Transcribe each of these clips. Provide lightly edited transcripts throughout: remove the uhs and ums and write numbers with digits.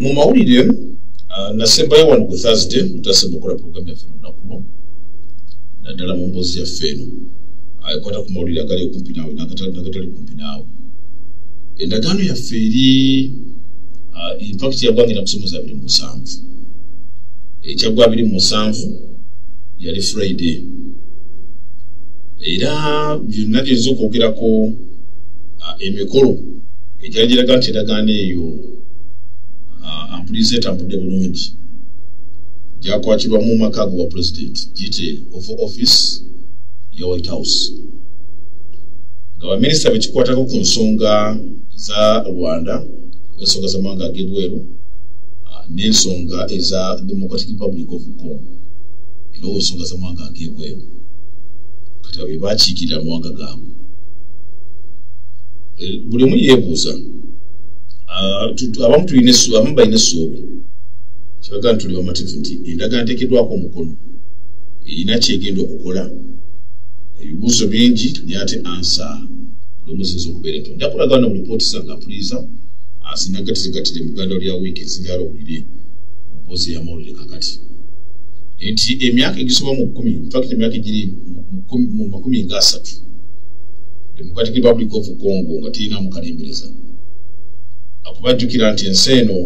Mu mawulire nasembayo wano ku Thursday, tutasemba okukola program yaffe olunaku, naddala mu mboozi yaffe eno ekwata ku mawulire agali okumpi naawe n'agatali kumpi naawe. Endagaano yaffe eri in fact yagwangira kusomesa 27, ekyaggwa 27 yali Friday, era byonna byinza okwogerako emikolo egyali giraga nti endagaano eyo ampuliza etambudde bulungi gyakwatibwa mu maka go wa president, giyite Oval Office ya White House, nga baminisita bekikwatako ku nsonga za Rwanda, ensonga z'amawanga ag'ebweru n'ensonga eza Democratic Republic of Congo, era ensonga z'amawanga ag'ebweru, kati abo bakiikirira amawanga gaabwe. Buli omu yeebuuza, abamu tulina, abamu balina essuubi, kibaga nti tuli bamativu nti endagaano eteekeddwako omukono erina kyegenda okukola. Ebibuuzo bingi, naye ate answer buli omu ziyinza okubeera ento. Nja kulaga wano mu lipooti zange apuliza sinagattirigattire mu Uganda lya wiiki ezinjala owulire mu mboozi y'amawulire kakati nti emyaka egisoba mu 10, in fact emyaka egiri mu 30, Democratic Republic of Congo nga terinamu kalembereza. Akubajjukira nti ensi eno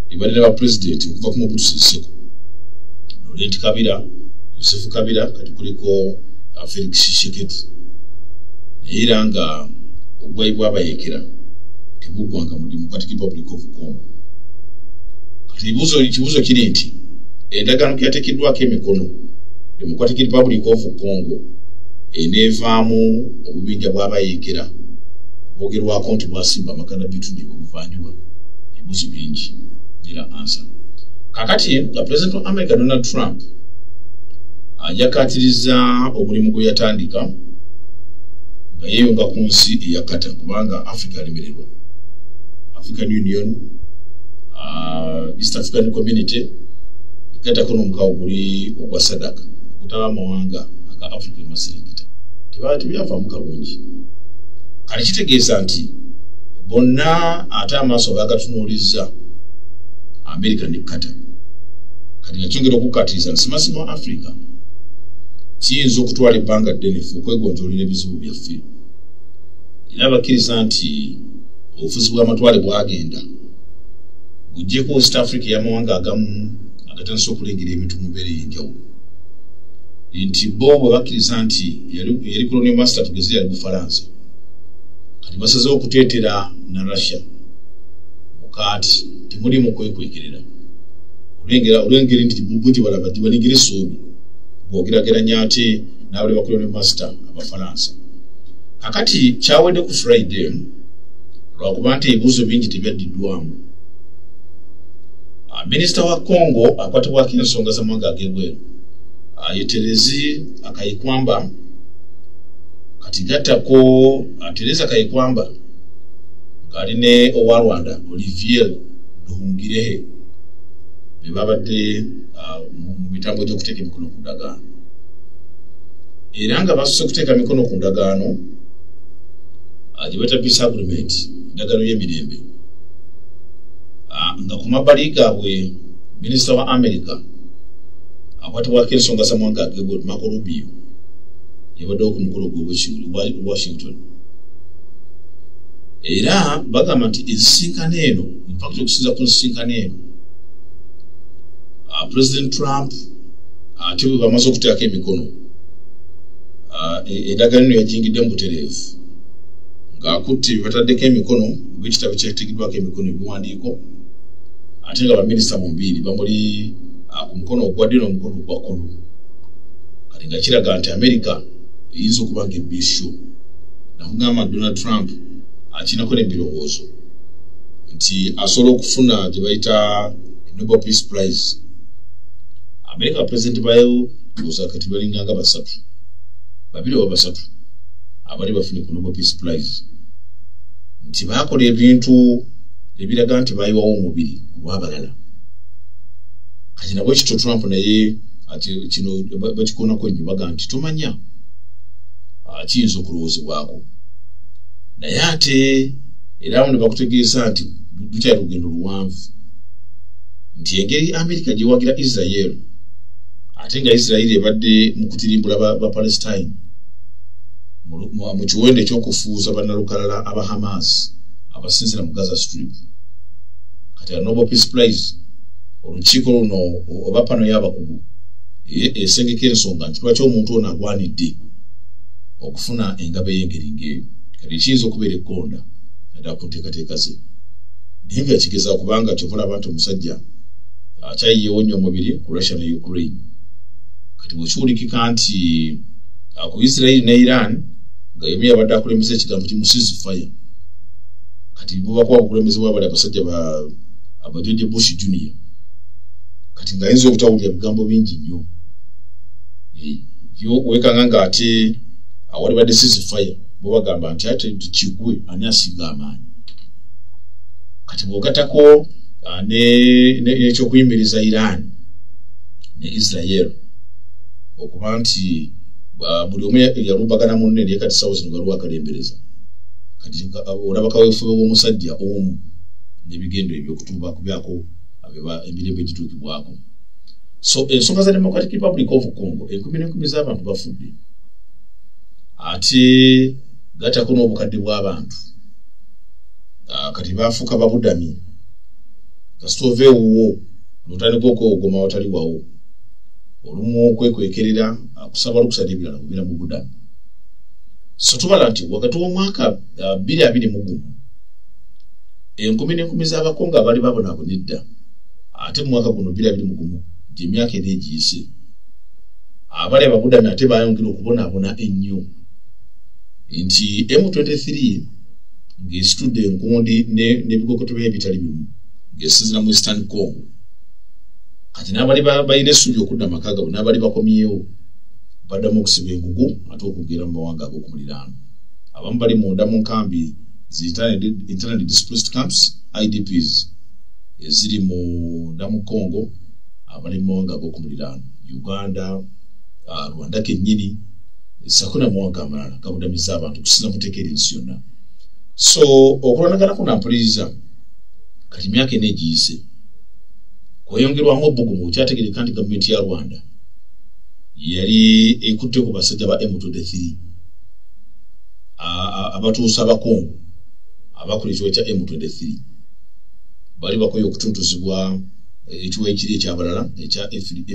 ebadde ne bapulezidenti okuva ku Mobutu Sese Seko, Laurent Kabila, Joseph Kabila, kati kuliko Felix Tshisekedi, naye era nga obugwayi bw'abayeekera tebuggwanga mu Democratic Republic of Congo. Kati ekibuuzo kiri nti endagaano yateekeddwako emikono, Democratic Republic of Congo eneevaamu obubinja bw'abayeekera bwogerwako nti bwasimba amakanda bitundu obuvanjuba? Ebibuuzo bingi era answer. Kakati President wa America Donald Trump yakatiriza omulimu gwe yatandika nga yeeyunga ku nsi eya Qatar, kubanga Africa alemererwa. African Union, East African Community, egattako n'omukago guli ogwa SADC okutaba amawanga aga Africa emaserengeta, tebyavaamu kalungi. Kale kitegeeza nti bonna ate amaaso bagatunuulizza America ne Qatar. Kati nga kyongera okukkatiriza nsimasima wa Africa kiyinza okutwala ebbanga ddene ffe okwegonjolera ebizibu byaffe. Era bakkiriza nti obufuzi bw'amatwale bwagenda buggyeko West Africa ey'amawanga agamu agatandise okulengera ebintu mu mbeera ey'enjawulo, nti bo bwe bakkiriza nti yali colonial master, tugeze yali Bufalansa, kati basazeho okuteetera na Russia mukaati, temulimu kwekwekerera olw'engeri nti bo gye balaba gye balengera essuubi bw'ogerageranya ate n'abali ba colonial master Abafalansa. Kakati kyawedde ku Friday lwakuba nti ebibuuzo bingi tebyaddiddwamu. Minisita wa Congo akwatibwako ensonga z'amawanga ag'ebweru ye Terezi Kayikwamba. Kati gattako Tereza Kayikwamba ng'ali ne owa Rwanda Olivier Nduhungirehe, be babadde mu mitambo gy'okuteeka emikono ku ndagaano, era nga basoose okuteeka emikono ku ndagaano gye bayita peace agreement, endagaano y'emirembe, nga ku mabbali gaabwe minisita wa America akwatibwako ensonga z'amawanga ag'ebweru Marco Rubio yabaddewo ku mukolo gw'e Washington. Era bagamba nti ensisinkano eno, in fact okusinza ku nsisinkano eno, President Trump ate bwe bamaze okuteekako emikono, endagaano eno yagiyingidde mu butereevu ng'akutte bye bataddeko emikono oba ekitabo kyateekeddwako emikono, ebiwandiiko, ate nga baminisita bombiiri bamuli ku mukono ogwa ddyo n'omukono ogwa kkono. Kati nga kiraga nti America eyinza okuba nga ebisho nakugamba Donald Trump akinako n'ebirowoozo nti asobola okufuna gye bayita Nobel Peace Prize. America president bayo ndowooza kati balinganga basatu, babiri oba basatu abali bafunye ku Nobel Peace Prize, nti baakola ebintu ebiraga nti bayiwawo omubiri olw'abalala. Kati nabwe kityo Trump naye kino bakikonako nnyo, baga nti tomanya kiyinza okulowoozebwako, naye ate era awo ne bakutegeeza nti lukyali lugendo luwanvu. Nti engeri Amerika gyewagira Israel, ate nga Israel ebadde mu kutirimbula ba Palestine mu kiwendo ekyokufuuza bannalukalala aba Hamas abasinzira mu Gaza Strip. Kati Nobel Peace Prize, olukiiko luno oba pano y'abakugu esengeka ensonga nti lwaki omuntu ono agwanidde okufuna engabo ey'engeri ng'eyo. Kati ekiyinza okubeera ekkonda naddala ku nteekateeka ze, naye nga kigeza kubanga kyova olaba nti omusajja akyayiyeewo nnyo omubiri ku Russia ne Ukraine. Kati bwekiwulikika nti ku Israel ne Iran nga yemu yabadde akulembeza ekigambo kimu ceasefire, kati bubakuba bukulembeze bwabali abasajja aba George Bush Junior, kati ng'ayinza obutawulira bigambo bingi nnyo. Wekanga ng'ate awali badde ceasefire bo bagamba nti ate kigwe ani asinga amaanyi. Kati bw'ogattako n'ekyokuyimiriza Iran ne Israel okuba nti buli omu yalumbagana munne, naye kati sawa zino galiwo akalembereza. Kati olaba kaweefube w'omusajja omu n'ebigendo ebyokutuubakubyako emirembe gituukibwako. So ensonga za Democratic Republic of Congo, enkumi n'enkumi z'abantu bafudde, ate gattako n'obukadde bw'abantu kati bafuuka babudami. Kasita ova ewuwo n'otandika okwewogoma awatali wawo, olumu okwekwekerera kusaba lukusa n'ebirala kubeera mu budami. So tubala nti wakati w'omwaka 2021 enkumi n'enkumi z'Abakongo abaali babonaabona edda, ate mu mwaka guno 2021 gy'emyaka ena egiyise, abali ababudami ate bayongera okubonaabona ennyo. Nti M23 ng'esitudde enkundi n'ebigogoto byayo ebitali bimu ng'esinzira mu Eastern Congo, kati n'abali balina essuubi okudda amaka gaabwe n'abali bakomyewo baddamu okusiba engugu ate okugenda mu mawanga ag'okumuliraano. Abamu bali munda mu nkambi zi internally displaced camps, IDPs, eziri munda mu Congo, abali mu mawanga ag'okumuliraano, Uganda, Rwanda kennyini, ssaako n'amawanga amalala gabudamizza abantu okusinza mu tteeka ery'ensi yonna. So okulwanagana kuno ampuliriza kati myaka ena egiyise kweyongerwamu obbugumu. Kyategereka nti gavumenti ya Rwanda yali ekutte ku basajja ba M23 abatuusa Abakongo abakola ekiwa kya M23, bali bakoye okutuntuzibwa ekiwa ekiri ekyabalala ekya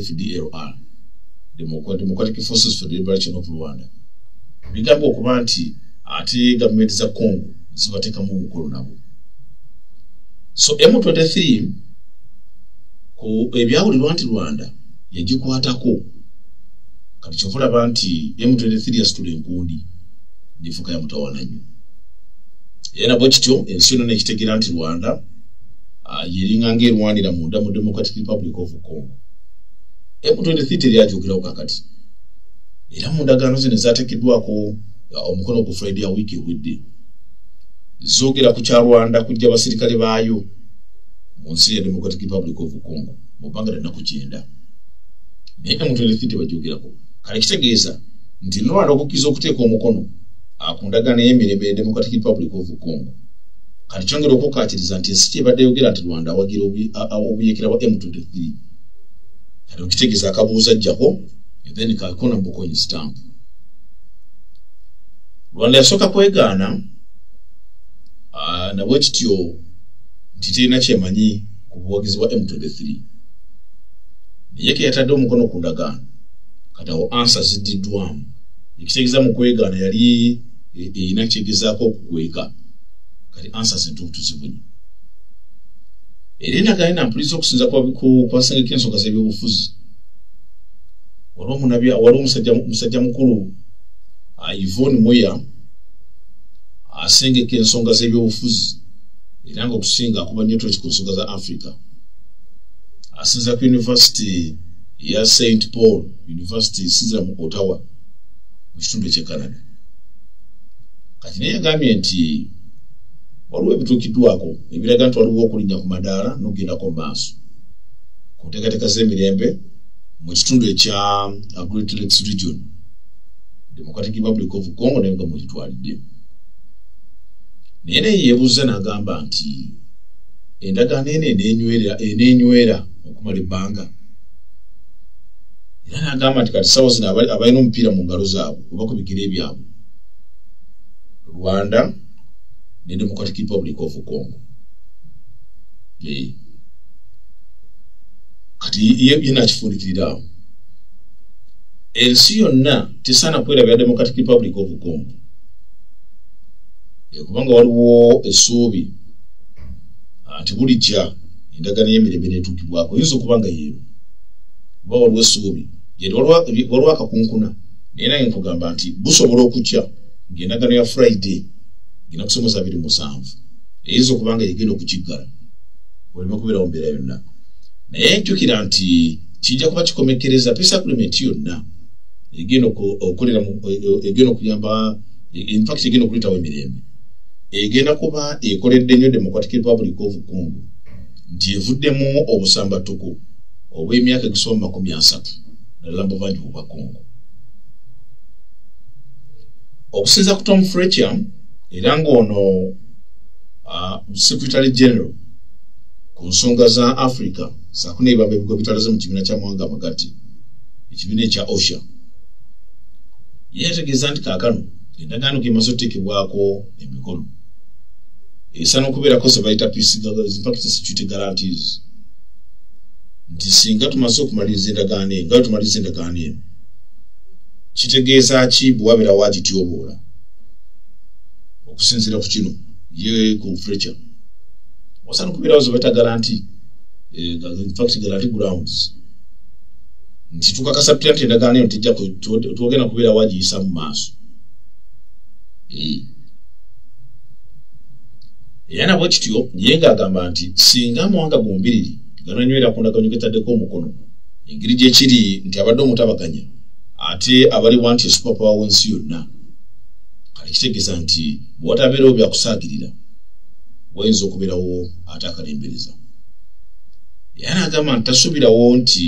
FDLR, Democratic Forces for the Liberation of Rwanda. Bigambwa okuba nti ate gavumenti za Congo zibateekamu omukono nabo. So M23 ku ebyawulirwa nti Rwanda yagikwatako. Kati kyova olaba nti M23 yasitula enkundi nefuuka ya mutawaana nnyo, era nabwe kityo ensi yonna nekitegeera nti Rwanda yeringa ng'erwanira munda mu Democratic Republic of Congo. M23 teryagyogerawo kakati, era mu ndagaano zino ezateekeddwako omukono ku Friday ya wiiki ewedde zoogera ku kya Rwanda kujja abasirikale baayo mu nsi ya Democratic Republic of Congo mu bbanga lya nnaku 90, naye M23 tebagyogerako. Kale kitegeeza nti Rwanda okukkiriza okuteeka omukono ku ndagaano ey'emirembe ya Democratic Republic of Congo, kati kyongera okukkaatiriza nti ensi kyebadde yogera nti Rwanda awagira obuyeekera bwa M23. Kati okitegeeza akabuuza ajjako then kakona bukonyi stamp. Rwanda yasooka kwegaana nabwe kityo nti terina kyemanyi ku buwagizi bwa M23, naye ke yatadde omukono ku ndagaano, kati awo ansa ziddiddwamu, ekitegeeza mu kwegaana yali erina kyegezaako okukweka. Kati ansa zintuufu tuzibunye, era endagaano eno mpuliza okusinza kwasengeka ensonga z'ebyobufuzi. Waliwo omusajja mukulu Yvonne Muya asengeka ensonga z'ebyobufuzi, era nga okusinga akuba nnyo toki ku nsonga za Africa, asinza ku university ya St Paul University esinzira mu Ottawa mu kitundu eky'e Canada. Kati naye yagambye nti waliwo ebituukiddwako ebiraga nti waliwo okulinnya ku madaala n'okugendako mu maaso ku nteekateeka z'emirembe mu kitundu ekya Great Lakes Region, Democratic Republic of Congo naye nga mugitwalidde. Naye naye yeebuuza n'agamba nti endagaano eno eneenywera okumala ebbanga. Era n'agamba nti kati ssaawa zino abalina omupiira mu ngalo zaabwe oba ku bigere byabwe Rwanda ne Democratic Republic of Congo. Kati ye n'akifundikirira awo. Ensi yonna tesaana kwerabira Democratic Republic of Congo, kubanga waliwo essuubi nti bulijja endagaano y'emirembe n'etuukibwako, eyinza okuba nga yeero oba waliwo essuubi waliwo akakunkuna. Naye nange nkugamba nti busobola okukya ng'endagaano ya Friday ng'ena kusomesa 27 eyinza okuba nga yegenda okukiggala oleme kubeerawo mbeera yonna. Naye njjukira nti kijja kuba kikomekkereza peace agreement yonna egenda okukolera, egenda okuyamba, in fact egenda okuleetawo emirembe, egenda kuba ekoledde nnyo Democratic Republic of Congo nti evuddemu obusambattuko obw'emyaka egisoba mu 30 naddala mu buvanjuba bwa Congo. Okusinza ku Tom Fletcher, era ng'ono Secretary General ku nsonga za Africa ssaako n'ebibamba ebigwa bitalaze mu kibiina ky'amawanga amagatte, ekibiina ekya OSHA, ye yategeeza nti kaakano endagaano g'emaze okuteekebwako emikono esaana okubeerako ze bayita peace, in fact security guarantees, nti singa tumaze okumaliriza endagaano eno, nga tumaliriza endagaano eno, kitegeeza ki bwe wabeerawo agityoboola? Okusinziira ku kino ye ku Fletcher, wasaana okubeerawo ze bayita guarantee, in fact guarantee grounds, nti tukakasa tutya nti endagaano eno tejja twogenda kubeerawo agiyisa mu maaso. Era nabwe kityo ye ng'agamba nti singa amawanga gombiriri gananywera ku ndagaano getaddeko omukono, engeri gyekiri nti abadde omutabaganya ate abalibwa nti superpower w'ensi yonna, kale kitegeeza nti bwe watabeerawo byakusaagirira wayinza okubeerawo ate akalembereza. Era n'agamba nti tasuubirawo nti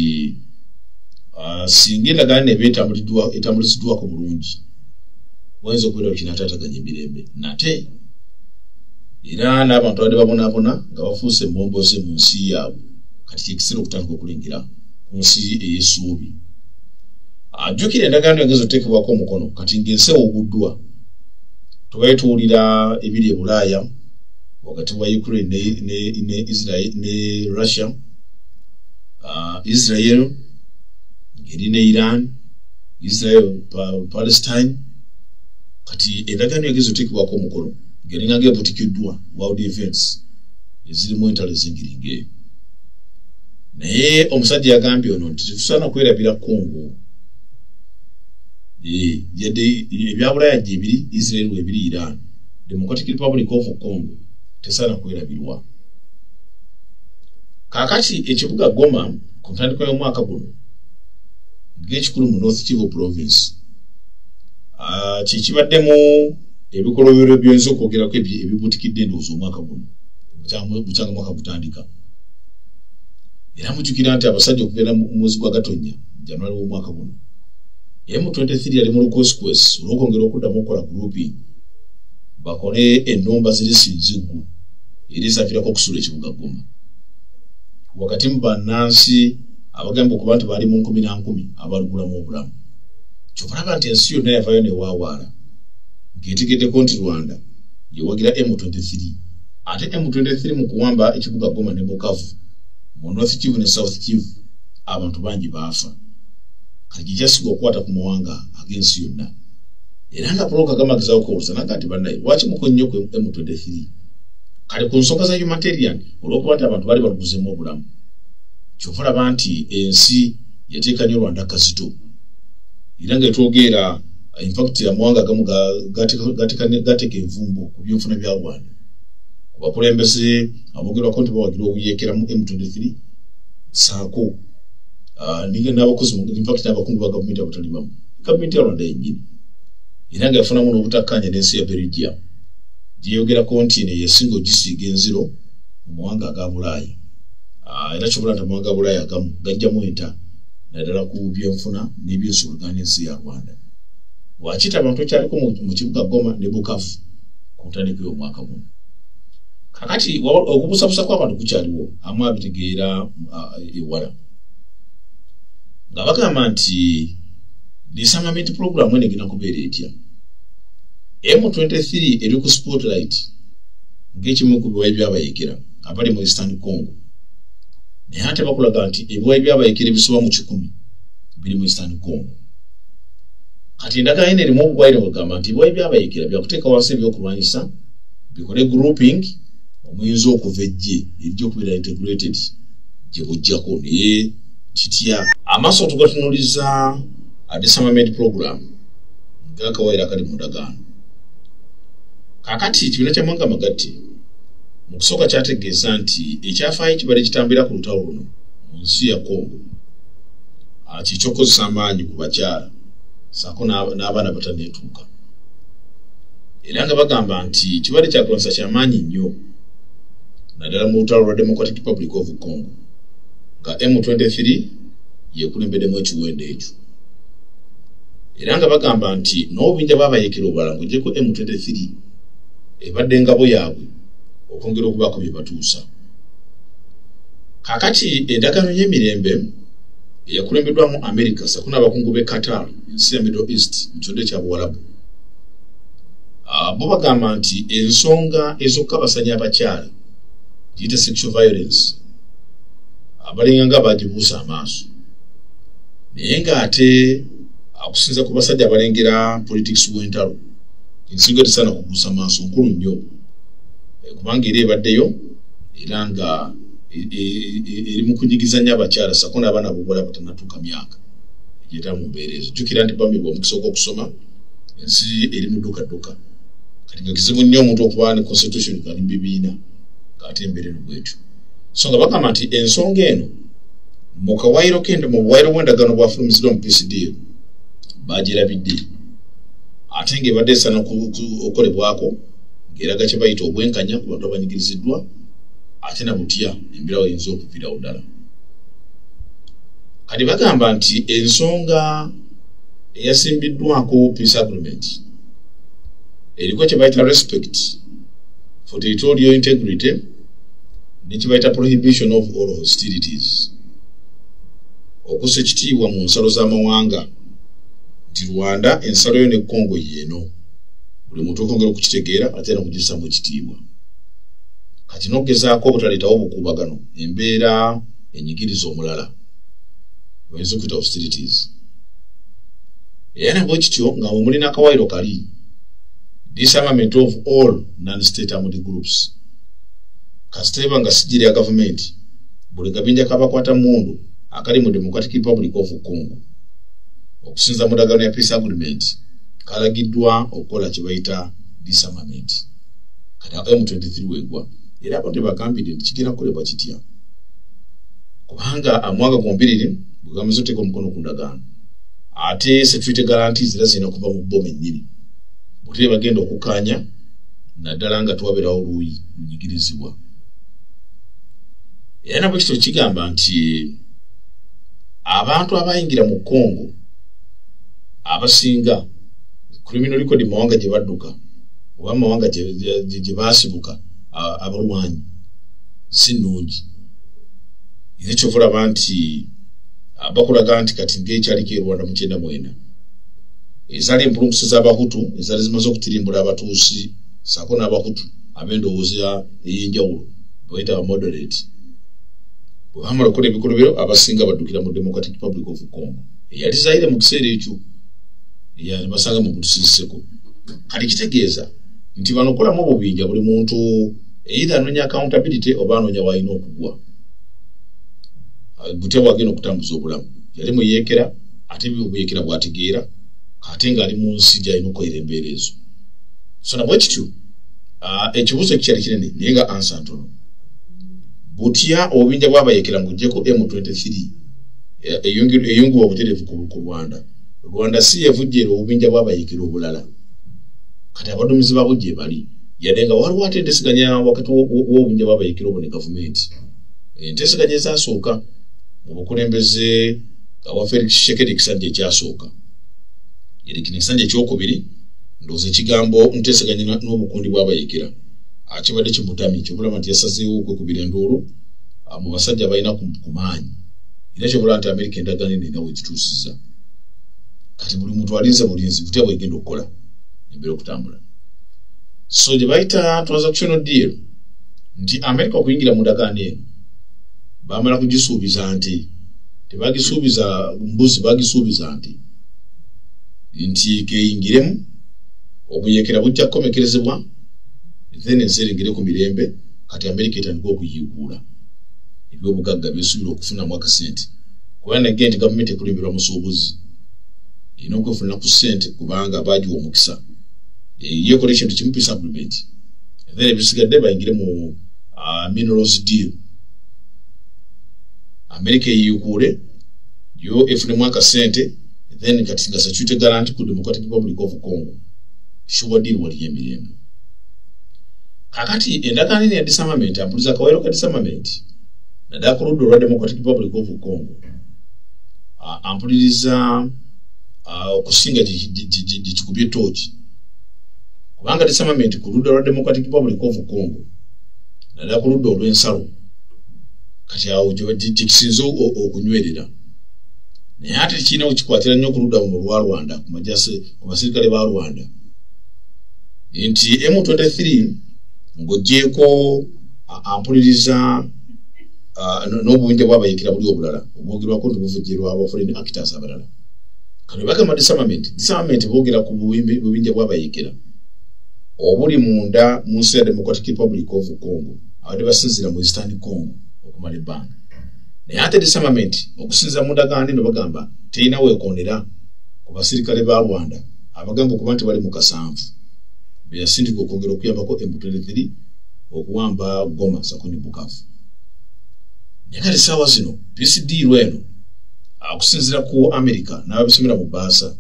singa endagaano eba etambuliziddwako bulungi wayinza okubeerawo kinaataataganya emirembe nate, era n'abantu abadde babonaabona nga bafuuse embomboze mu nsi yaabwe kati kyekiseera okutandika okulengera ku nsi ey'essuubi. Ajjukira endagaano yageza oteekebwako omukono kati ng'ensi ewuguddwa, tubaye tuwulira ebiri e Bulaaya wakati wa Ukraine ne Israel ne Russia, Israel ng'eri ne Iran, Israel Palestine. Kati endagaano yageza oteekebwako omukono ng'eringa ng'ebutikiddwa world events ezirimu entalo ez'engeri ng'eyo. Naye omusajja yagambye ono nti tetusaana kwerabira Congo, yadde ebyabulaaya gyebiri, Israel webiri, Iran, Democratic Republic of Congo tesaana kwerabirwa. Kaakati ekibuga Goma ku ntandikwa y'omwaka guno ng'ekikulu mu North Kivu Province kyekibaddemu ebikolobero by'oyinza okwogerako ebibuutikidde endowooza omwaka guno bukyanga mwaka gutandika. Era mujjukira nti abasajja okubeera mu mwezi gwa Gatonnya, January w'omwaka guno, M23 yali mu lukwesikwesi olw'okwongera okuddamu okukola grouping bakole ennumba zirisinziggu era ezaviirako okusula ekibuga Goma wakati mu bannansi abagamba okuba nti baali mu nkumi na nkumi abalugulamu obulamu. Kyova olaba nti ensi yonna yavaayo newaawaala ng'etegeddeko nti Rwanda yewagira M23, ate M23 mu kuwamba ekibuga Goma ne Bukavu mu North Kivu ne South Kivu abantu bangi baafa. Kati gyekyasiga okukwata ku mawanga ag'ensi yonna, era nga Paul Kagame agezaako okuwuluza naga nti bannaye lwaki muko nnyo ku M23? Kale ku nsonga za humanitarian, olw'okuba nti abantu baali baluguzemu obulamu, kyova olaba nti ensi yateeka nnyo Rwanda kazito, era nga etwogeera in fact amawanga agamu gateeka envumbo ku byenfuna bya Rwanda ku bakulembeze abogerwako nti bawagira obuyeekera mu M23 saako n'abakozi, in fact n'abakungu ba gavumenti abatali bamu, gavumenti ya Rwanda yennyini. Era nga yafunamu n'obutakkaanya n'ensi ya Belgium gyeyogerako nti eno yesinga ogisiiga enziro mu mawanga aga Bulaaya. Era kyobula nti amawanga ga Bulaaya agamu gajjamu enta naddala ku byenfuna n'ebyensuuluganda n'ensi ya Rwanda. Lwakita abantu ekyaliko mu kibuga Goma ne Bukavu ku ntandikwa y'omwaka guno. Kakati okubusabusa kw'abantu kukyaliwo, amu abitegeera ewala nga bagamba nti disarmament program eno egenda kubeera etya. M23 eri ku spotlight ng'ekimu ku biwayi by'abayekera abali mu Eastern Congo, naye ate bakulaga nti ebiwayi by'abayekera ebisoba mu 100 biri mu Eastern Congo. Kati endagaano eno erimu obuwaayiro bwegamba nti ebiwayi by'abayekera byakuteeka wansi ebyokulwanyisa bikole grouping omuyinza okuva ejje erijja okubeera integrated gye bujjako. Naye kitya amaaso tugatunuliza disarmament program ng'akawaayiro akali mu ndagaano. Kaakati ekibiina kya mawanga magatte mu kusooka kyategeeza nti ekyafaayo kibadde kitambira ku lutalo luno mu nsi ya Congo kikyokukozesa amaanyi ku bakyala ssaako n'abaana batanneetuuka, era nga bagamba nti kibadde kyakulwanyisa kyamaanyi nnyo naddala mu lutalo lwa Democratic Republic of Congo nga M23 yekulembeddemu ekiwendo ekyo. Era nga bagamba nti n'obubinja bw'abayekera obulala ng'oggyeko M23 ebadde engabo yaabwe okwongera okubaako bye batuusa. Kaakati endagaano y'emirembe eyakulembeddwamu America ssaako n'abakungu b'e Qatar, ensi ya Middle East mu kitundu ekya Buwalabu, bo bagamba nti ensonga ez'okukabasanya abakyala giyite sexual violence abalinga nga bagibuusa amaaso, naye ng'ate okusinza ku basajja abalengera politics w'entalo ensinga tesaana kubuusa maaso, nkulu nnyo kubanga era ebaddeyo era nga eri mu kunyigiza nnyo abakyala ssaako n'abaana ab'obuwala batanatuuka myaka egyeta mu mbeera ezo. Jjukira nti bamibwa omukisa ogw'okusoma, ensi eri mu ddukadduka, kati nga kizibu nnyo omuntu okuba ne constitution kali mu bibiina ng'ate embeera eno bwetyo. So nga bagamba nti ensonga eno mu kawaayiro k'ende mu buwaayiro bw'endagaano bwafulumiziddwa mu PCDF baagirabidde, ate ng'ebadde esaana okukolebwako ng'eraga kye bayita obwenkanya ku bantu abanyigiriziddwa, ate na butya embeera eyinza okuviirawo ddala. Kati bagamba nti ensonga eyasimbiddwako peace agreement eriko kye bayita respect for territorial integrity ne kye bayita prohibition of all hostilities, okussa ekitiibwa mu nsalo z'amawanga nti Rwanda ensalo yo ne Congo yeeno, buli muntu okwongera okukitegeera ate era okugissamu ekitiibwa. Kati n'okugezaako obutaleetawo obukuubagano embeera enyigiriza omulala oyinza okuyita hostilities. Era nabwe kityo nga mwe mulina akawaayiro kali disarmament of all non-state armed groups, kasita eba nga si ggye lya gavumenti, buli kabinja kabakwata mmundu akali mu Democratic Republic of Congo okusinza mu ndagaano ya peace agreement kalagiddwa okukola kye bayita disarmament. Kati M23 weegwa era abo tebagambidde nti kigenda kukolebwa kitya, kubanga amawanga gombiriri bwe gamaze oteeka omukono ku ndagaano ate security guarantees era zirina kuva mu bo bennyini butebe bagenda okukkaanya, naddala nga tewabeerawo oluuyi lunyigirizibwa. Era nabwe kityo kigamba nti abantu abayingira mu Congo abasinga criminal record mu mawanga gye badduka oba mu mawanga gye baasibuka abalwanyi si nnungi. Era kyova olaba nti bakulaga nti kati ng'ekyaliko e Rwanda mu 94 ezaali empulunguse z'Abahutu ezaali zimaze okutirimbula Abatuusi ssaako n'Abahutu ab'endowooza ey'enjawulo bayita aba moderate, bwe bamala okukola ebikolobero abasinga baddukira mu Democratic Republic of Congo eyali Zaire mu kiseera ekyo ne basanga mu butusiseko. Kati kitegeeza nti bano okukolamu obubinja buli muntu either anoonya accountability oba anoonya w'alina okugwa butya bwagenda okutambuza obulamu. Yali muyeekera ate obuyeekera bwategeera ate ng'ali mu nsi gy'alina okukolera embeera ezo. So nabwe kityo ekibuuzo ekikyali kinene naye nga answer ntono, butya obubinja bw'abayekera ng'oggyeko M23 eyungibwa obutereevu ku Rwanda. Rwanda si yevujjeera obubinja bw'abayekera obulala, kati abaduumizi baabwo gye bali, yadde nga waliwo ate enteeseganya wakati w'obubinja bw'abayekera obwo ne gavumenti. Enteeseganya ezasooka mu bukulembeze bwa Felix Tshisekedi ekisanja ekyasooka, eri kino ekisanja ekyokubiri, ndowooza ekigambo nteeseganya n'obukundi bw'abayekera Kibadde kimutamye, kyobulaba nti yasazeewo okwekubira enduulu mu basajja balina ku maanyi. Era kyobulaba nti Amerika endagaano eno erina wegituusizza. Kati buli muntu alinze bulinzi butya bwegenda okukola embeera okutambula. So gye bayita transactional deal nti Amerika okuyingira mu ndagaano eno bamala kugisuubiza nti tebagisuubiza mbuzi, bagisuubiza nti keyingiremu obuyekera bujja kukomekerezebwa, then ensi erengere ku mirembe. Kati Amerika etandika okuyiikuula ebyobugagga byesuubira okufunamu akasente, kubanga nage nti gavumenti ekulemberwa musuubuzi erina okwefunira ku ssente, kubanga bagiwa omukisa yekola ekintu kimu, peace agreement, then ebisigadde bayingire mu minerals deal. Amerika eyiikuule yo efunemu akasente, then kati nga security guarantee ku Democratic Republic of Congo, sure deal, waliyo emirembe. Kakati endagaano eno ya disarmament, ampuliza akawairo ka disarmament naddala ku ludda olwa Democratic Republic of Congo, ampuliriza okusinga gikikubye tooki, kubanga disarmament ku ludda lwa Democratic Republic of Congo naddala ku ludda olw'ensalo kati awo gyekisinze okunywerera. Naye ate tekirina wekikwatira nnyo ku ludda luno olwa Rwanda, ku basirikale ba Rwanda, nti M23 ng'ogyeko ampuliriza n'obubinja bwabayekera buli obulala obwogerwako nti buvujjerwa aba foreign actors abalala. Kano bagamba disarmament, disarmament boogera ku bubinja bwabayekera obuli munda mu nsi ya Democratic Republic of Congo, abadde basinziira mu Eastern Congo okumala ebbanga. Naye ate disarmament okusinziira mu ndagaano eno bagamba terina weekonera ku basirikale ba Rwanda abagamba okuba nti bali mu kasanvu beyasindika okwongera okuyambako M23 okuwamba Goma sako ne Bukavu. Naye kati saawa zino peace deal eno okusinziira ku America n'ababisomera mu bbaasa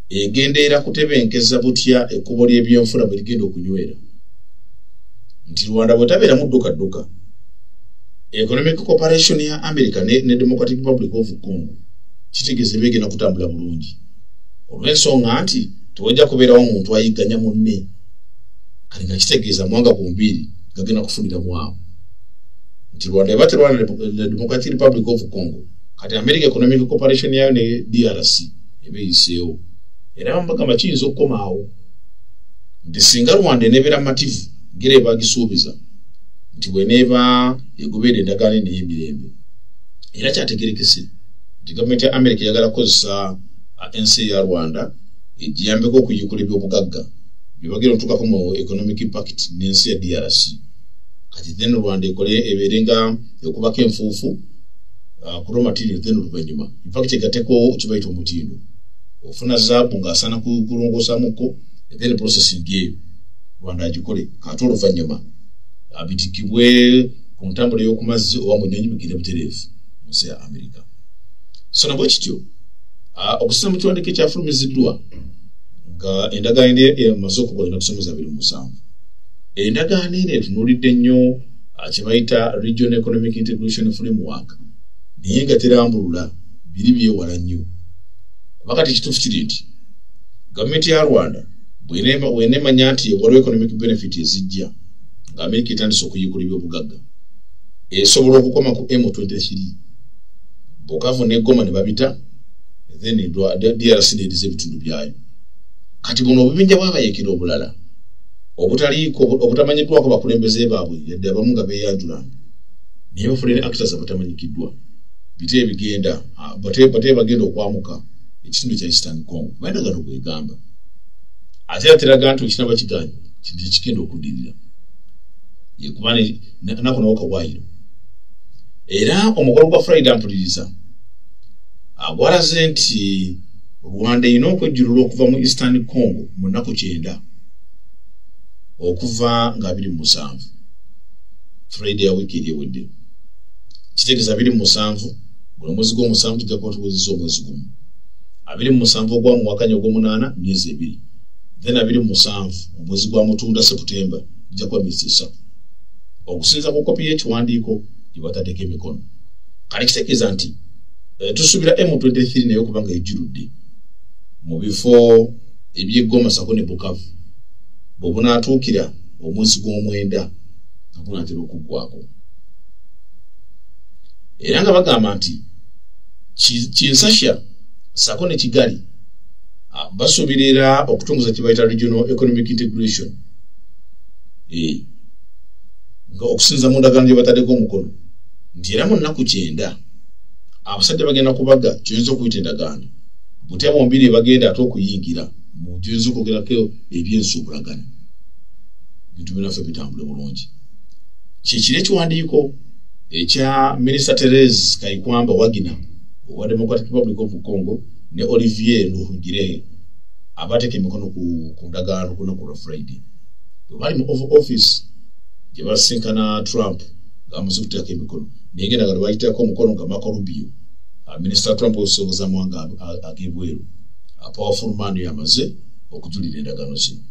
egendeera kutebenkeza butya ekkubo ly'ebyenfuna bwe ligenda okunywera, nti Rwanda bwetabeeramu ddukadduka, economic cooperation ya America ne Democratic Republic of Congo kitegeeza ebegenda kutambula bulungi, olw'ensonga nti tewajja kubeerawo muntu ayigganya munne. Kati nga kitegeeza mwanga gombiiri gagenda kufuniramu awo, nti Rwanda eba terwana ne Democratic Republic of Congo, kati America economic cooperation yayo ne DRC eba eyiseewo. Era bamugamba kiyinza okukomaawo nti singa Rwanda eneebeera mativu ngeri ebagisuubiza nti bweneeba egoberera endagaano eno ey'emirembe. Era kyategerekese nti gavumenti ya America eyagala kukozesa ensi eya Rwanda egiyambeko okuyikula ebyobugagga byebagenda otuukako mu economic impact n'ensi ya DRC. Kati then Rwanda ekole ebeere nga ekubako enfuufu ku raw material, then oluvannyuma infact egatteko kibayita omutindo, ofuna zaabu ng'asaana kulongoosamuko, then processing eyo Rwanda agikole, kate oluvannyuma bitikibwe ku ntambula ey'oku mazzi oba mu nnyonyi bigende butereevu mu nsi ya Amerika. So nabwe kityo okusinza mu kiwandiiko ekyafulumiziddwa nga endagaano emaze okukola ennaku z'omwezi 27, endagaano eno etunuulidde nnyo kye bayita Regional Economic Integration Framework, naye nga terambulula biri byewala nnyo, kuba kati ekituufu kiri nti gavumenti ya Rwanda bweneemanya nti waliwo economic benefit ezijja nga Amerika etandise okuyiikula ebyobugagga, esobola okukoma ku M23, Bukavu ne Goma ne babita, then DRC neediza ebitundu byayo. Kati buno obubinja bwabayekera obulala obutaliiko obutamanyiddwako bakulembeze baabwe, yadde abamu nga beeyanjulanga, naye ba foreign actors abatamanyikiddwa bite ebigenda bate bagenda okwamuka ekitundu kya Eastern Congo, kuba endagaano bwegamba. Ate era teraga nti ekinaba kiganye kintu ekigenda okuddirira yekuba nako nawo kawaayiro. Era omukolo gwa Friday mpuliriza gwalaze nti Rwanda erina okwejjulula okuva mu Eastern Congo mu nnaku 90 okuva nga 27 Friday ya wiiki eri ewedde. Kitegeeza 27 guno omwezi gw'omusanvu tujja kuba tuwezezza omwezi gumu, 27 ogwa muwakanya ogw'omunaana myezi 2, then 27 omwezi gwa Mutunda September bijja kuba myezi 3, okusinza ku kopi y'ekiwandiiko gye bataddeko emikono. Kale kitegeeza nti tusuubira M23 naye okuba nga ejjuludde mu bifo eby'e Goma sako ne Bukavu bwe bunaatuukira. omwezi gw'omwenda nga gunaatera okuggwako. Era nga bagamba nti Kinshasa ssaako ne Kigali basuubira era okutongoza kye bayita regional economic integration, nga okusinza mu ndagaano gye bataddeko omukono, nti era mu nnaku 90 abasajja bagenda kubaga kyoyinza okuyita endagaano butya bombiri bagenda ate okuyingira mu kyoyinza okwogerako ebyensuubulagana, ebintu binaffe bitambule bulungi. Kyekiri ekiwandiiko ekya Minisita Therese Kayikwamba Wagner owa Democratic Republic of Congo ne Olivier Nduhungirehe abateeka emikono ku ndagaano ku lunaku lwa Friday bwe bali mu Oval Office gye basisinkana Trump ng'amaze okuteekako emikono, naye ng'endagaano bagiteekako omukono nga Marco Rubio, Minisita Trump ow'ensonga z'amawanga ag'ebweru, powerful man, yamaze okujulira endagaano zino.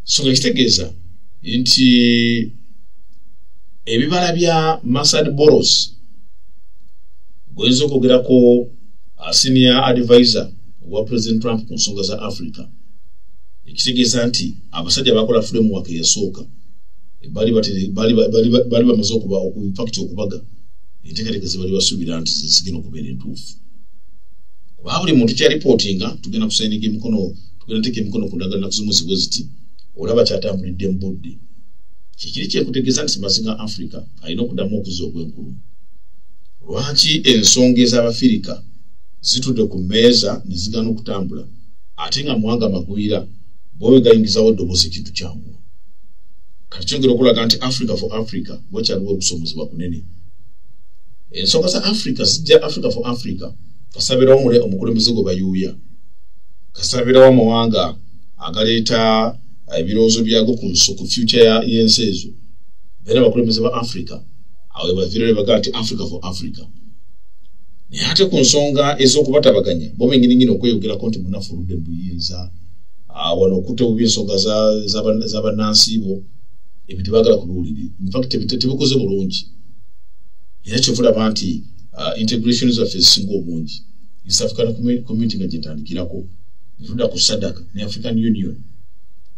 So nga kitegeeza nti ebibala bya Massad Boulos, goyinza okwogerako senior advisor owa President Trump ku nsonga za Africa, ekitegeeza nti abasajja bakola framework eyasooka, bali bamaze okuba in fact okubaga enteekateeka ze bali basuubira nti zigenda okubeera entuufu, kuba buli muntu kyalipootinga tugenda kusayininga emikono, tugenda teeka emikono ku ndagaano ennaku z'omwezi bwe ziti, olaba kyatambulidde mu budde. Kikiri kyekutegeeza nti mazinga Africa alina okuddamu okuzza ogw'enkulu. Lwaki ensonga ez'Abafirika zitudde ku mmeeza ne zigaana okutambula, ate nga mawanga magwira bwe gayingizawo eddoboozi ekintu kyanguwa? Kati kyongera okulaga nti Africa for Africa wakyaliwo okusomozebwa kunene. Ensonga za Africa zijja Africa for Africa kasabirawo omukulembeze gwe bayuuya, kasabirawo amawanga agaleeta ebirowoozo byago ku ku future y'ensi ezo, era abakulembeze ba Africa awo baviire bagaa nti Africa for Africa. Naye ate ku nsonga ez'okubatabaganya bo bennyininyini okweyogerako nti munafu oludde mu buyinza wano okutte bubi ensonga z'abannansi bo, ebyo tebaagala kubiwulira. In fact tebikoze bulungi, era kyova olaba nti integration zaffe ezisinga obungi, East African Community nga gyetandikirako, netudda ku SADC ne African Union,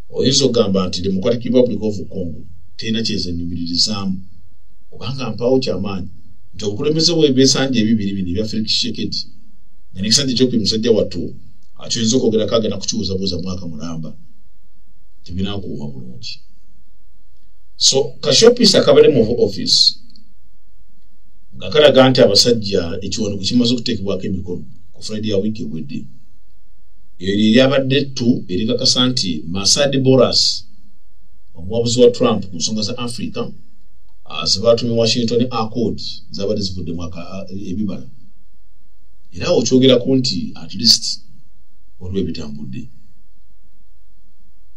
oyinza okugamba nti Democratic Republic of Congo terina kyezenyumiririzaamu, kubanga mpaawo kyamaanyi nti obukulembeze bwebesanja ebibiri bino ebya Felix Tshisekedi nga nekisanja ekyokubiri musajja wattu akyoyinza okwogerako agenda kukibuuzabuuza mwaka mulamba, tebinakuuma bulungi. So ka showpiece akabadde mu office nga kalaga nti abasajja ekiwandiiko kimaze okuteekebwako emikono ku Friday ya wiiki ewedde, eryo eryabadde ettu erikakasa nti Massad Boulos, omuwabuzi wa Trump ku nsonga za Africa, zebatumye Washington Accord zabadde zivuddemu ebibala, era awo okyogerako nti at least waliwo ebitambudde.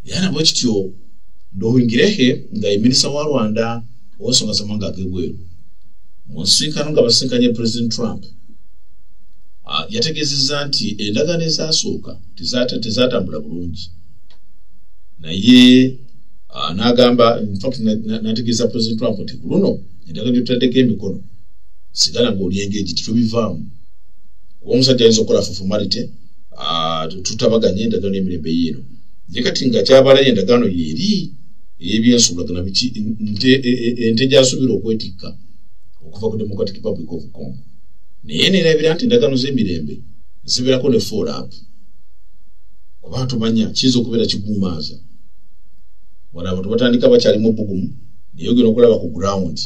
Era nabwe kityo Nduhungirehe nga ye minisita wa Rwanda ow'ensonga z'amawanga ag'ebweru, mu nsisinkano nga basinkanye President Trump, yategeezezza nti endagaano ezasooka tezatambula bulungi, naye n'agamba, in fact n'ategeeza President Trump nti ku luno endagaano gyetutaddeko emikono sigala ng'oli engaged, tetubivaamu, kuba omusajja ayinza okukola for formality, tutabaganye endagaano y'emirembe yiino, naye kati nga kyabalayo endagaano yeeri ey'ebyensuulagana biki, ente gyasuubira okwetikka okuva ku Democratic Republic of Congo. Naye neerabira nti endagaano z'emirembe zibeerako ne follow up, kuba tumanya kiyinza okubeera kiguumaaza wano abantu batandika bakyalimu obugumu, naye ogenda okulaba ku ground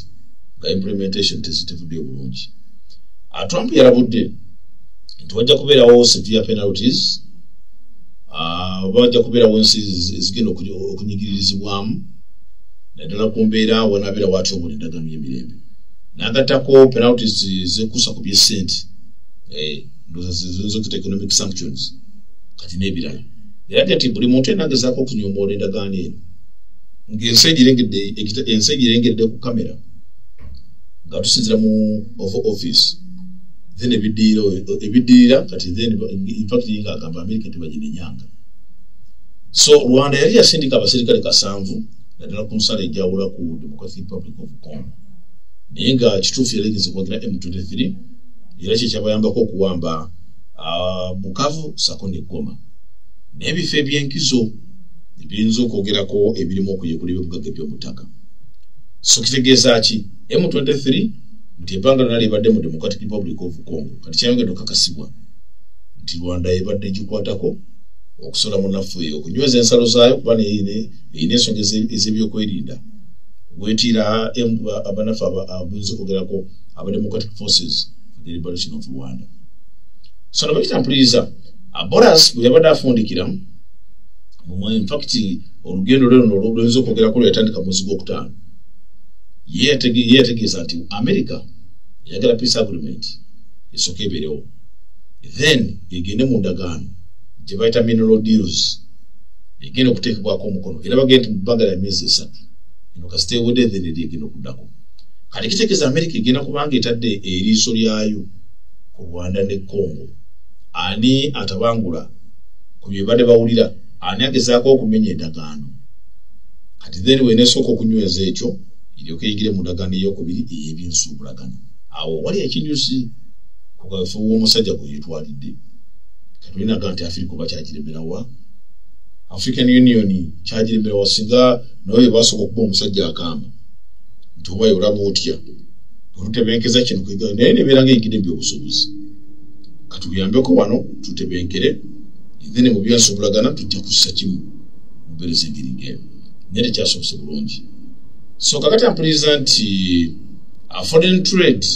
nga implementation tezitevuddeyo bulungi. Trump yalabudde nti wajja kubeerawo severe penalties, oba wajja kubeerawo ensi ezigenda okunyigiririzibwamu naddala ku mbeera wanaabeera watyobola endagaano y'emirembe, n'agattako penalties zekuusa ku byessente, ndowooza zokita economic sanctions kati n'ebirala. Era kati buli muntu yenna agezaako okunyomoola endagaano eno ng'ensi egirengedde, ensi egirengedde ku kamera nga tusinzira mu Oval Office, then ebiddirira kati then in fact nga agamba America tebaginenyanga. So Rwanda yali yasindika abaserikale 7 naddala ku nsala ejawula ku Democratic Republic of Congo, naye nga kituufu yali egenze kuwagira M23, era kyekyabayambako okuwamba Bukavu sako ne Goma n'ebifo ebyenkizo. Ebiyinza okwogerako ebirimu okuyekula ebyobugagga eby'omu ttaka. So kitegeeza ki? M23 nti ebbanga lyonna libadde mu Democratic Republic of Congo, kati kyayongedde okukakasibwa nti Rwanda ebadde gikwatako okusola munafu eyo okunyweza ensalo zaayo, kuba erina ensonga ez'ebyokwerinda wetiira abanafu abuyinza okwogerako aba Democratic Forces for the Liberation of Rwanda. So nabakita mpuliriza, Boras bwe yabadde afundikira, infact olugendo lwe luno luyinza okwogerako lwe yatandika mwezi gwokutaano, ye yategeeza nti America eyagala peace agreement esooka ebeerewo, then egende mu ndagaano gye bayita mineral deals egenda okuteekebwako omukono, era bagende nti mu bbanga lya myezi 3 eno kasita ewedde, then eri egenda okuddako. Kati kitegeeza America egenda kubanga etadde eriiso lyayo ku Rwanda ne Congo. Ani atabangula ku bye badde bawulira? Ani agezaako okumenya endagaano? Kati then wenesooka okunyweza ekyo, eryoka eyingire mu ndagaano eyokubiri ey'ebyensuubulagano. Awo wali ekinyusi ku kaweefube w'omusajja gwe yeetwalidde. Katulinaga nti Afirika oba kyagiremerawa, African Union kyagiremerawa, singa naye basooka okuba omusajja akamba nti oba olaba otya olutebenkeza kino, naye nebeera nga eyingidde ebyobusuubuzi. Katuyambeko wano tutebenkere, then mu byensuubulagana tujja kussa kimu mubeereza engeri ngeyo, naye tekyasobose bulungi. So kakati ampuliriza nti foreign trade,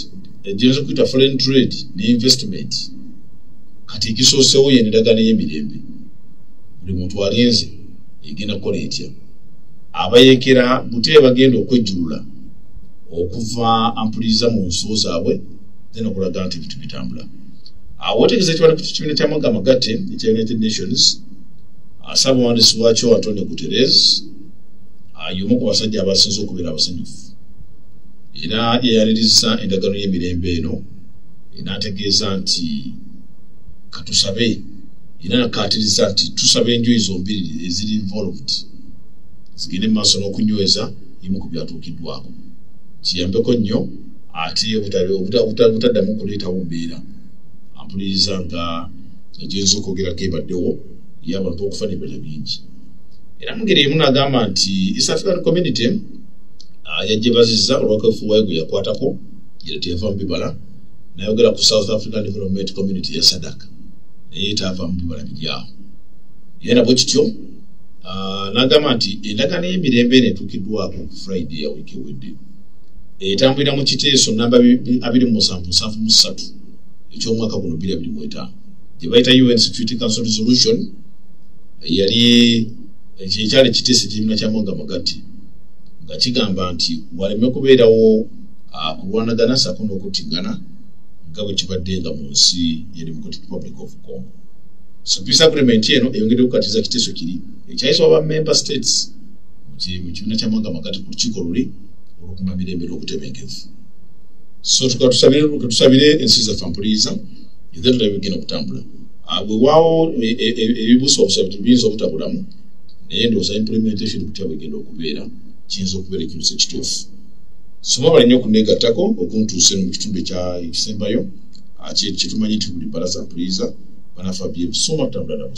gyenza okuyita foreign trade ne investment, kati ekisoosewo ye endagaano ey'emirembe. Buli muntu alinze egenda kukola etya. Abayekera butebe bagenda okwejjulula okuva ampuliriza mu nsuo zaabwe, then okulaga nti ebintu bitambula. Awo otegeeza ekiwandiiko ky'ekibiina ky'amawanga amagatte ekya United Nations, saabawandiisi waakyo Antonio Guterres y'omu ku basajja abasinze okubeera abasanyufu, era yayaniriza endagaano y'emirembe eno, n'ategeeza nti katusabe, era nakaatiriza nti tusaba enjuyi zombiriri eziri involved zigende mu maaso n'okunyweza emu ku byatuukiddwako, kiyambeko nnyo ate obutaddamu kuleetawo mbeera ampuliriza nga egiyinza okwogerako ebaddewo y'abantu okufa nebirala bingi. Era mu ngeri emu n'agamba nti East African Community yajebazizza olwakafuwayo gwe yakwatako, era teyava mu bibala. Nayogera ku South African Development Community ya SADC, naye taava mu bibala biri awo. Era nabwe kityo n'agamba nti endagaano y'emirembe eno etuukiddwako ku Friday ya wiiki ewedde etambulira mu kiteeso namba 2773 ekyomwaka guno 2025, gye bayita UN Security Council Resolution. Yali ekyali ekiteeso ekibiina ky'amawanga amagatte nga kigamba nti waleme kubeerawo kulwanagana ssaako n'okuttingana nga bwe kibadde nga mu nsi ya Democratic Republic of Congo. So peace agreement eno eyongedde okukatiza kiteeso kiri ekyayisibwa ba member states mu kibiina ky'amawanga amagatte ku lukiiko luli olwokuma mirembe n'obutebenkevu. So tusabire ensi zaffe, mpuliriza, eze tulabe bigenda okutambula. Weewaawo ebibuusa obusabi biyinza obutabulamu, naye ndowooza implementation kutya bwegenda okubeera kiyinza okubeera ekibuzo ekituufu. So mwebale nnyo okuneegattako okuntuusa eno mu kitundu ekisembayo kyetumanyi nti buli balaza, mpuliriza, banafa byebusoma tutambula nabo.